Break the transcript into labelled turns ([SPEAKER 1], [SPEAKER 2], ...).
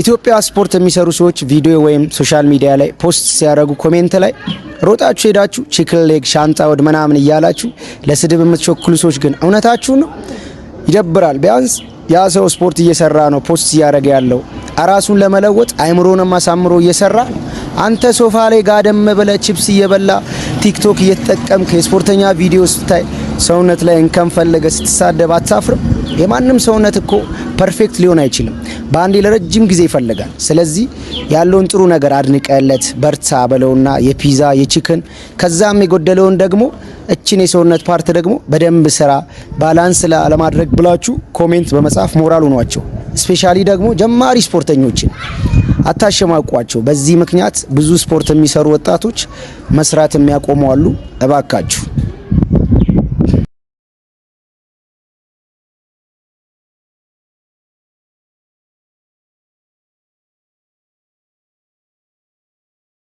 [SPEAKER 1] ኢትዮጵያ ስፖርት የሚሰሩ ሰዎች ቪዲዮ ወይም social media ላይ post ሲያደርጉ comment ላይ ሮጣችሁ ሄዳችሁ chicken leg፣ ሻንጣ ሆድ ምናምን እያላችሁ ለስድብ የምትቸኩሉ ሰዎች ግን እውነታችሁ ነው? ይደብራል። ቢያንስ ያ ሰው ስፖርት እየሰራ ነው፣ post እያደረገ ያለው ራሱን ለመለወጥ አይምሮንም አሳምሮ እየሰራ ነው። አንተ ሶፋ ላይ ጋደም ብለህ ቺፕስ እየበላህ ቲክቶክ እየተጠቀምክ የስፖርተኛ ቪዲዮ ስታይ ሰውነት ላይ እንከን ፈልገህ ስትሳደብ አታፍርም? የማንም ሰውነት እኮ perfect ሊሆን አይችልም። በአንዴ ለረጅም ጊዜ ይፈልጋል። ስለዚህ ያለውን ጥሩ ነገር አድንቀለት በርታ በለውና የፒዛ፣ የ chicken ከዛም የጎደለውን ደግሞ እችን የሰውነት part ደግሞ በደንብ ስራ፣ balance ለማድረግ ብላችሁ comment በመጻፍ ሞራል ሁኗቸው። Especially ደግሞ ጀማሪ ስፖርተኞችን አታሸማቋቸው። በዚህ ምክንያት ብዙ ስፖርት የሚሰሩ ወጣቶች መስራት የሚያቆሙ አሉ። እባካችሁ።